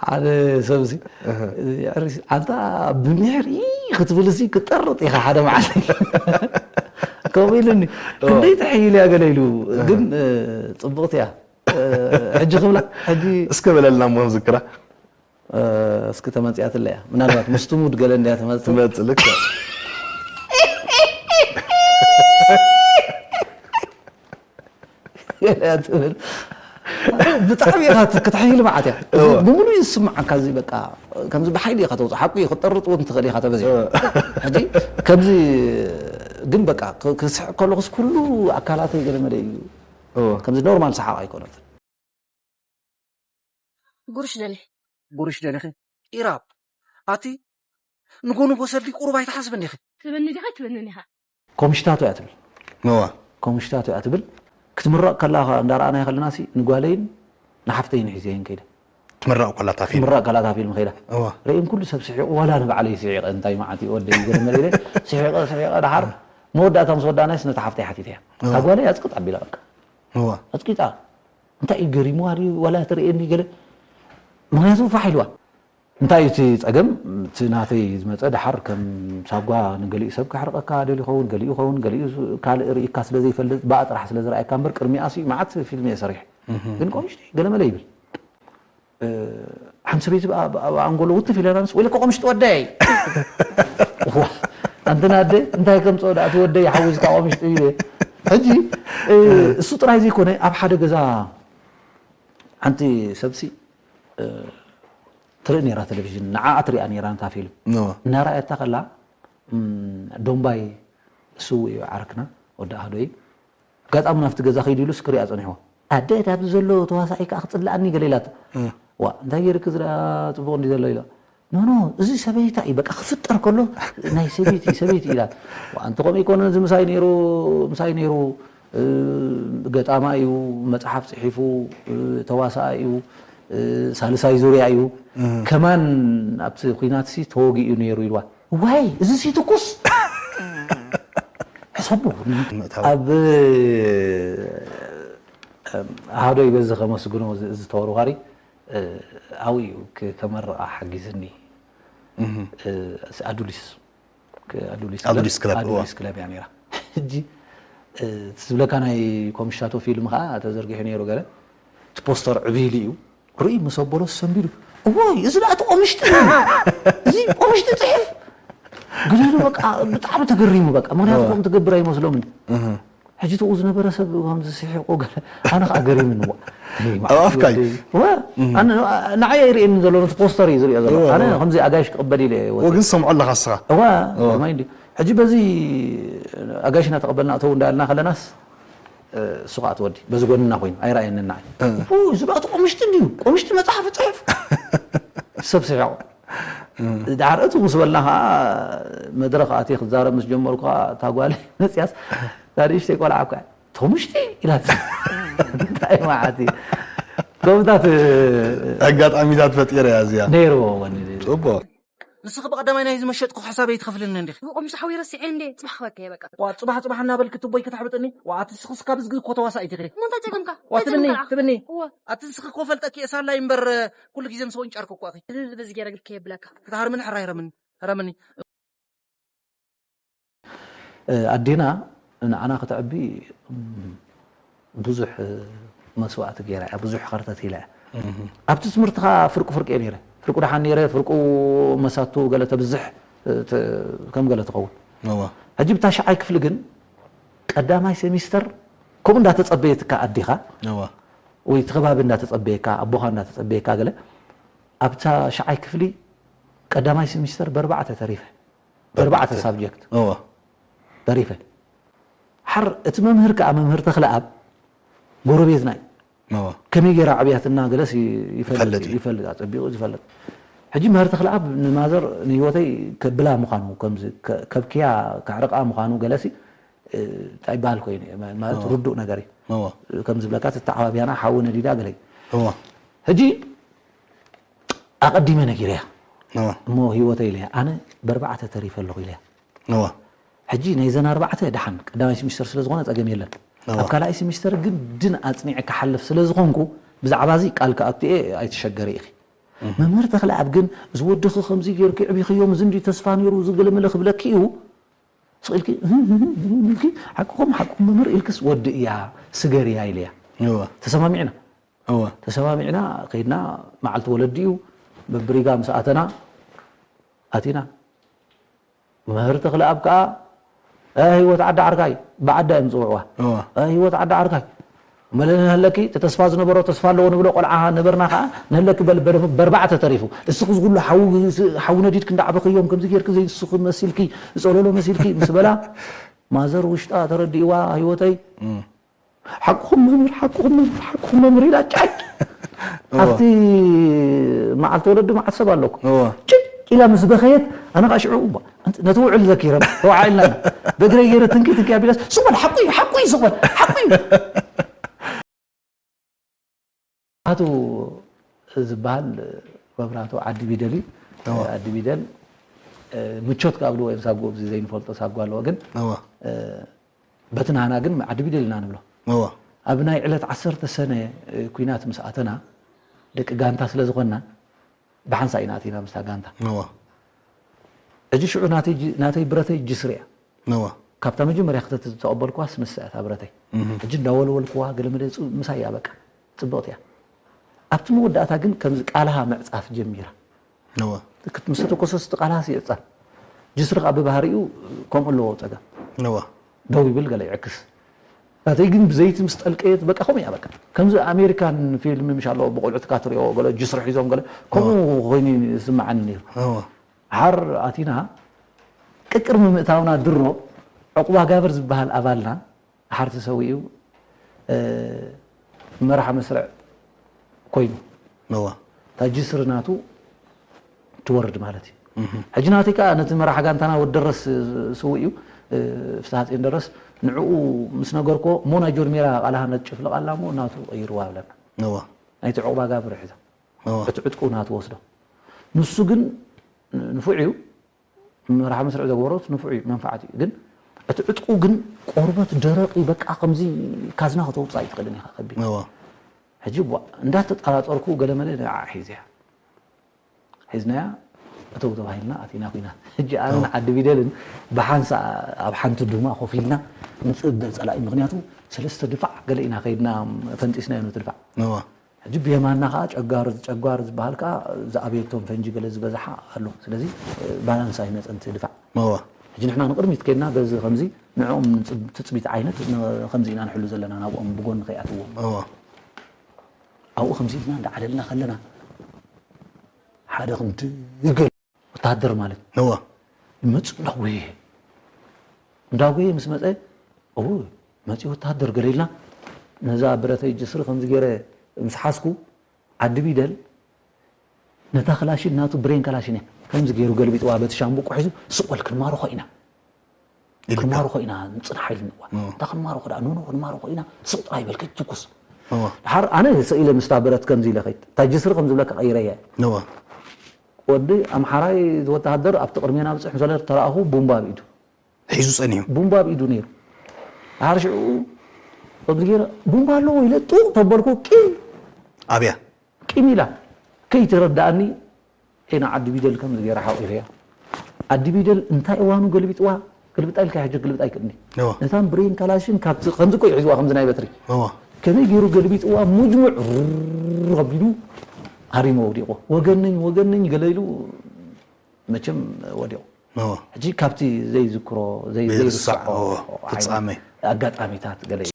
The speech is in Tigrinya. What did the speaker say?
ሓደ ሰብ ሲ ኣንታ ብሚሕር ክትብል ሲ ክጠርጥ ኢኻ ሓደ መዓልቲ ከምኡ ኢልኒ። ክንደይ ትሕይል እያ ገለ ኢሉ። ግን ጽብቕቲ እያ። ሕጂ ክብላ ሕጂ እስከ በለልና እሞ ዝክራ እስኪ ተመጽያትለ እያ። ምናልባት ምስቲ ሙድ ገለ እንድያ ትመጽእ። ትመጽእ ልክዕ። ገለ እያ ትብል። ብጣዕሚ ኢኻ ክትሕይል መዓት እያ። እወ። ብምሉእ እዩ ዝስምዓካ። እዚ በቃ ከምዚ ብሓይሊ ኢኻ ተውፅእ። ሓቁ እዩ፣ ክትጠርጥ እውን ትኽእል ኢኻ ተበዚሑ። እወ። ሕጂ ከምዚ ግን በቃ ክ- ክስሕቅ ከለኹስ ኩሉ ኣካላተይ ገለ መለ እዩ። እወ። ከምዚ ኖርማል ሰሓቕ ኣይኮነትን። ጉርሽ ደልሒ ጉርሽ ደለኺ ኢራብ ኣቲ ንጎ ንጎ ሰልዲ ቁሩብ ኣይትሓስብን ዲኺ? ትብኒ ዲኻ ኣይትብንን ኢኻ? ኮምሽታቶ እያ ትብል። እዋ ኮምሽታቶ እያ ትብል። ክትምረቕ ከላ እንዳረኣናዮ ከለና ሲ ንጓለይን ንሓፍተይን ሒዘየን ከይደ። ትምረቕ ከላ እታ ፊልም ትምረቕ ከላ እታ ፊልም ከይዳ እዋ ርእየን ኩሉ ሰብ ስሒቑ ዋላ ንባዕለይ ስሒቐ እንታይ መዓት እዩ ወደይ ይገርመ ኢለ ስሒቐ ስሒቐ ደሓር መወዳእታ ምስ ወዳእናስ ነታ ሓፍተይ ሓቲተያ። እታ ጓለይ ኣጽቅጥ ኣቢላ በቃ እዋ ኣጽቂጣ እንታይ እዩ ገሪምዋ ድዩ ዋላ ትርእየኒ ገለ ምኽንያቱ ፋሕ ኢልዋ እንታይ እዩ እቲ ጸገም እቲ ናተይ ዝመጸ ደሓር ከም ሳጓ ንገሊኡ ሰብ ከሕርቐካ ደልዩ ይኸውን ገሊኡ ይኸውን ገሊኡ ካልእ ርኢካ ስለ ዘይፈልጥ ብኣ ጥራሕ ስለ ዝረኣየካ እምበር ቅድሚኣ ሲ መዓት ፊልም እየ ሰሪሐ ግን ቆምሽቲ ገለመለ ይብል ሓንቲ ሰበይቲ ኣብ ኣንጎሎ ውትፍ ኢለናንስ ወይለካ ቆምሽጢ ወደይ ኣንቲ ናደ እንታይ ከምፅኦ ዳ እቲ ወደይ ሓዊዝካ ቆምሽጢ ኢለ ሕጂ እሱ ጥራይ ዘይኮነ ኣብ ሓደ ገዛ ሓንቲ ሰብሲ ትርኢ ነራ ቴሌቪዥን ንዓኣ ትሪኣ ነራ ነታ ፊልም እናረኣየታ ከላ ዶምባይ እሱ እዩ ዓርክና ወዲ ኣህዶይ ኣጋጣሚ ናብቲ ገዛ ከይዱ ኢሉስ ክሪኣ ጸኒሕዎ ኣደ ዳብዚ ዘሎ ተዋሳኣይ ከዓ ክፅላኣኒ ገለ ኢላቶ ዋ እንታይ ገይርክ ዝዳ ፅቡቅ እንዲ ዘሎ ኢሎ ኖኖ እዚ ሰበይታ እዩ በቃ ክፍጠር ከሎ ናይ ሰበይቲ ሰበይቲ ኢላት ዋ እንተ ከምኡ ይኮነ እዚ ምሳይ ነይሩ ምሳይ ነይሩ ገጣማ እዩ መፅሓፍ ፅሒፉ ተዋሳኣ እዩ ሳልሳይ ዙርያ እዩ ከማን ኣብቲ ኩናት ሲ ተወጊኡ ነይሩ ኢልዋ ዋይ እዚ ሲ ትኩስ ሕሰቡ ኣብ ኣሃዶይ በዚ ከመስግኖ ዝተወርዋሪ ኣብኡ እዩ ከመርቓ ሓጊዝኒ ኣዱሊስ ኣዱሊስ ክለብ እያ ነራ ሕጂ ዝብለካ ናይ ኮምሽታቶ ፊልም ከዓ ተዘርጊሑ ነይሩ ገለ እቲ ፖስተር ዕብይሊ እዩ ርኢ ምስ ኣበሎ ሰንቢዱ እዎይ እዚ ደኣ እቲ ቆምሽጢ እዩ እዚ ቆምሽጢ ፅሒፍ ግን ኢሉ በቃ ብጣዕሚ ተገሪሙ በቃ ምክንያቱ ከም ትገብር ኣይመስሎምን ሕጂ ተኡ ዝነበረ ሰብ ከምዚ ስሒቆ ገለ ኣነ ከዓ ገሪምኒ ዋ ኣብ ኣፍካይ ንዓይ ኣይርእየኒ ዘሎ ነቲ ፖስተር እዩ ዝሪኦ ዘሎ ኣነ ከምዚ ኣጋይሽ ክቕበል ኢለ ወግን ሰምዖ ኣለካ ስኻ እዋ ማይ እንዲ ሕጂ በዚ ኣጋይሽ እናተቐበልና እተው እንዳልና ከለናስ እሱ ከዓ ትወዲ በዚ ጎንና ኮይኑ ኣይረኣየንን ንዓይ እዚ ደኣ እቲ ቆምሽቲ እንድዩ ቆምሽቲ መፅሓፍ ፅሕፍ ሰብ ስሒቆ ዳሕር እቱ ምስ በልና ከዓ መድረኽ ኣትየ ክዛረብ ምስ ጀመርኩ ከዓ እታ ጓል መፅያስ እታ ንእሽተይ ቆልዓ እኳ ቶምሽቲ ኢላት እንታይ መዓት እዩ ከምታት ኣጋጣሚታት ፈጢረ እያ እዚኣ ነይርዎ ወኒ ፅቡቅ ንስኺ ብቐዳማይ ናይዚ መሸጥኩ ሓሳበይ ትኸፍልኒ እንዲኺ። ቆምሽ ሓዊ ረሲዐ እንዴ ጽባሕ ክበካ እየ በቃ። ዋ ጽባሕ ጽባሕ እናበልኪ ትቦይ ክትሕብጥኒ። ዋ ኣቲ ንስኺስ ካብ ዝጊ እኮ ተዋሳኢት ኢኺ። እሞ እንታይ ጸገምካ? ዋ እንታይ ትብኒ ጸገምካ? ትብኒ። እወ። ኣቲ ንስኺ እኮ ፈልጠኪ እየ ሳላይ እምበር ኩሉ ግዜ ምስ ወንጫርኩ እኮ ኢኺ። እልል በዚ ገይረ ግልከ የብለካ። ክታሃርምኒ ሕራይ ረምኒ። ረምኒ። ኣዴና ንዓና ክትዕቢ ብዙሕ መስዋእቲ ገይራ እያ ብዙሕ ኸርተት ኢላ እያ ኣብቲ ትምህርቲ ኸዓ ፍርቁ ፍርቂ እየ ነይረ ፍርቁ ደሓን ነይረ ፍርቁ መሳቱ ገለ ተብዝሕ ከም ገለ ትኸውን ሕጂ ብታ ሸዓይ ክፍሊ ግን ቀዳማይ ሴሚስተር ከምኡ እንዳተፀበየትካ ኣዴኻ ወይ እቲ ከባቢ እንዳተፀበየካ ኣቦኻ እንዳተፀበየካ ገለ ኣብታ ሸዓይ ክፍሊ ቀዳማይ ሴሚስተር በርባዕተ ተሪፈ በርባዕተ ሳብጀክት ተሪፈ ሓር እቲ መምህር ከዓ መምህር ተኽለኣብ ጎረቤትና እዩ ከመይ ገይራ ዓብያትና ገለስ ይፈልጥ ይፈልጥ ኣፀቢቑ ዝፈልጥ ሕጂ መምህር ተኽለኣብ ንማዘር ንህይወተይ ከብላ ምዃኑ ከምዚ ከብክያ ከዕርቃ ምዃኑ ገለሲ እንታይ ይበሃል ኮይኑ ማለት ርዱእ ነገር እዩ ከም ዝብለካ ተተዓባቢያና ሓዊ ነዲዳ ገለ ሕጂ ኣቐዲመ ነጊረያ እሞ ህይወተይ ኢለያ ኣነ በርባዕተ ተሪፈ ኣለኹ ኢለያ ሕጂ ናይዘን ኣርባዕተ ደሓን ቀዳማይ ስሚስተር ስለ ዝኾነ ፀገም የለን ኣብ ካልኣይ ስሚስተር ግድን ኣፅኒዐ ክሓልፍ ስለ ዝኾንኩ ብዛዕባ እዚ ቃል ክኣቱ እየ፣ ኣይትሸገሪ ኢኺ። መምህር ተኽለኣብ ግን፣ እዚ ወድኺ ከምዚ ጌርኪ ኣዕቢኽዮም፣ እዚ እንዲ ተስፋ ነይሩ፣ እዚ ገለመለ ክብለኪ እዩ። ስቕ ኢልኪ፣ ህም፣ ህም፣ ህም ኢልኪ፣ ሓቅኹም፣ ሓቅኹም መምህር ኢልክስ ወዲ እያ፣ ስገርያ ኢለያ። እወ። ተሰማሚዕና። እወ። ተሰማሚዕና፣ ከይድና፣ መዓልቲ ወለዲ እዩ፣ በብሪጋ ምስ ኣተና፣ ኣቲና። መምህር ተኽለኣብ ከኣ፣ "እ፣ ህይወት ዓዲ ዓርካይ" ብዓዳ እዮም ዝጽውዕዋ። እወ። "እ፣ ህይወት ዓዲ ዓርካይ፣ መለ ነህለኪ፣ እቲ ተስፋ ዝነበሮ ተስፋ ኣለዎ ንብሎ ቆልዓ ነበርና ከኣ፣ ነህለኪ በል በር-፣ በርባዕተ ተሪፉ። እስኺ እዚ ኩሉ ሓዊ፣ ሓዊ ነዲድኪ እንዳዕበኽዮም፣ ከምዚ ጌርኪ ዘይስኺ መሲልኪ፣ ዝጸለሎ መሲልኪ" ምስ በላ፣ ማዘር ውሽጣ ተረዲእዋ፣ ህይወተይ። እም። "ሓቅኹም መምህር፣ ሓቅኹም መምህር፣ ሓቅኹም መምህር" ኢላ ጫጭ። እወ። ኣብቲ መዓልቲ ወለዲ መዓት ሰብ ኣለኩ። እወ። ጭጭ ኢላ ምስ በኸየት፣ ኣነ ኸኣ ሽዑ፣ እባ፣ ኣንቲ፣ ነቲ ውዕል ዘኪረ፣ ተወዓኢልና ኢና። በግረይ ገይረ ትንኪ፣ ትንኪ ኣቢላስ፣ "ሱቕ በል፣ ሓቁ እዩ፣ ሓቁ እዩ፣ ሱቕ በል፣ ሓቁ እዩ።" ኣቶ ዝበሃል መብራህቱ ዓዲ ቢደል እዩ። እወ። ዓዲ ቢደል፣ እ፣ ምቾት ካብ ልዎ እዮም ሳጉ፣ ኣብዚ ዘይንፈልጦ ሳጉ ኣለዎ፣ ግን፣ እወ። እ፣ በቲ ናህና ግን ዓዲ ቢደል ኢና ንብሎ። እወ። ኣብ ናይ ዕለት ዓሰርተ ሰነ፣ እ፣ ኲናት ምስ ኣተና፣ ደቂ ጋንታ ስለ ዝኾንና፣ ብሓንሳእ ኢና ኣቲና ምስታ ጋንታ። እወ። ሕጂ ሽዑ ናተይ ጅ-፣ ናተይ ብረተይ ጅስሪ እያ። እወ። ካብታ መጀመርያ ክተት-፣ ዝተቐበልኩዋስ ንሳ እያ እታ ብረተይ። እህ። ሕጂ እንዳወልወልኩዋ ገለ መለ ጽ-፣ ምሳይ እያ በቃ። ጽብቕቲ እያ። ኣብቲ መወዳእታ ግን ከምዚ ቃልሃ ምዕጻፍ ጀሚራ። እወ። ክት-፣ ምስ ተተኮሰስ እቲ ቃልሃስ ይዕጸፍ። ጅስሪ ከኣ ብባህሪኡ ከምኡ ኣለዎ ጸገም። እወ። ደው ይብል ገለ ይዕክስ። ናተይ ግን ብዘይቲ ምስ ጠልቀየት በቃ ከምኡ እያ በቃ። ከምዚ ኣሜሪካን ፊልም ምሽ ኣሎ ብቆልዑ ትካ ትሪኦ ገለ ጅስሪ ሒዞም ገለ ከምኡ እወ። ኮይኑ ይስምዓኒ ነይሩ። እወ። ሓር ኣቲና ቅቅርሚ ምእታውና ድሮ ዕቁባ ጋብር ዝበሃል ኣባልና ሓር ተሰዊኡ፣ እ፣ መራሒ መስርዕ ኮይኑ። እወ። እታ ጅስሪ ናቱ ትወርድ ማለት እዩ። እህ። ሕጂ ናተይ ከኣ ነቲ መራሒ ጋንታና ወዲ ደረስ ስውእ እዩ፣ እ፣ ፍስሃጽዮን ደረስ፣ ንዕኡ ምስ ነገርኮ፣ እሞ ናይ ጆን ሜራ ቃልሃ ነጭፍልቕ ኣላ እሞ ናቱ ቀይርዋ ብለና። እወ። ናይቲ ዕቑባ ጋብር ሒዛ። እወ። እቲ ዕጥቁ ናቱ ወስዶ። ንሱ ግን ንፉዕ እዩ፣ መራሒ መስርዕ ዘግበሮስ ንፉዕ እዩ፣ መንፋዓት እዩ። ግን እቲ ዕጥቁ ግን ቆርበት ደረቕ እዩ፣ በቃ ከምዚ ካዝና ከተውጽእ ኣይትኽእልን ኢኻ፣ ከቢድ። እወ። ሕጂ ቧ-፣ እንዳተጠራጠርኩ ገለመለ ንዓ ሒዘያ። ሒዝናያ እተው ተባሂልና ኣቲና ኲናት። ሕጂ ኣነን እወ። ዓዲ ቢደልን ብሓንሳ ኣብ ሓንቲ ዱማ ኮፍ ኢልና ንጽበ ጸላኢ። ምኽንያቱ ሰለስተ ድፋዕ ገለ ኢና ከይድና ፈንጢስናዮ ነቲ ድፋዕ። እወ። ሕጂ ብየማንና ከኣ ጨጓር፣ ጨጓር ዝበሃል ከኣ ዝኣበየቶም ፈንጂ ገለ ዝበዝሓ ኣሎ። ስለዚ ባላንስ ኣይመጸን እቲ ድፋዕ። እወ። ሕጂ ንሕና ንቕድሚት ከይድና በዚ ከምዚ ንዕኦም ንጽብ-፣ ትጽቢት ዓይነት ን-፣ ከምዚ ኢና ንሕሉ ዘለና ናብኦም ብጎኒ ከይኣትዎም። እወ። ኣብኡ ከምዚ ኢልና እንዳዓለልና ከለና ሓደ ክንዲ ገለ ወተሃደር ማለት እወ። ይመጽእ እንዳጎየ። እንዳጎየ ምስ መጸ፣ "እው፣ መጺኡ ወተሃደር" ገለ ኢልና፣ ነዛ ብረተይ ጅስሪ ከምዚ ገይረ ምስ ሓዝኩ፣ ዓዲ ቢደል ነታ ክላሽን ናቱ ብሬን ካላሽን እያ። ከምዚ ገይሩ ገልቢጥዋ በቲ ሻምብቆ ሒዙ፣ "ስቕ በል ክንማርኾ ኢና። ኢሉካ። ክንማርኾ ኢና፣ ንጽናሕ" ኢልንዋ። እወ። "እንታ ክንማርኾ ደኣ? ኖ፣ ኖ፣ ክንማርኾ ኢና። ስቕ ጥራይ በል፣ ከይትትኩስ." እወ። ድሓር ኣነ ስቕ ኢለ ምስታ ብረት ከምዚ ኢለ ከይድ። እታ ጅስሪ ከም ዝብለካ ቀይረያ እየ። እወ። ወዲ ኣምሓራይ ወተሃደር ኣብቲ ቅድሜና ብጽሕ ምስ በለ ተራእኹ፣ ቡምባ ኣብ ኢዱ። ሒዙ ጸኒሑ። ቡምባ ኣብ ኢዱ ነይሩ። ድሓር ሽዑ ከምዚ ገይረ፣ "ቡምባ ኣለዎ" ኢለ ጡቕ ተበልኩ፣ ቂም። ኣብያ። ቂም ኢላ። ከይተረድኣኒ፣ ዒና ዓዲ ቢደል ከምዚ ገይራ ሓቑፈያ። ዓዲ ቢደል እንታይ እዋኑ ገልቢጥዋ፣ ግልብጣ ኢልካ ሕጂ ግልብጣ ኣይክእልኒ። እወ። ነታን ብሬን ካላሽን ካብቲ፣ ከምዚ እኮ እዩ ሒዝዋ፣ ከምዚ ናይ በትሪ። እወ። ከመይ ገይሩ ገልቢጥዋ፣ ሙጅሙዕ ሩር ኣቢሉ ሃሪሞ ወዲቑ። "ወገነኝ፣ ወገነኝ" ገለ ኢሉ መቸም ወዲቑ። እወ። ሕጂ ካብቲ ዘይዝክሮ፣ ዘይ-፣ ዘይርስዖ ዘይርስዖ ዓይነት ፍጻሜ። ኣጋጣሚታት ገለ እዩ።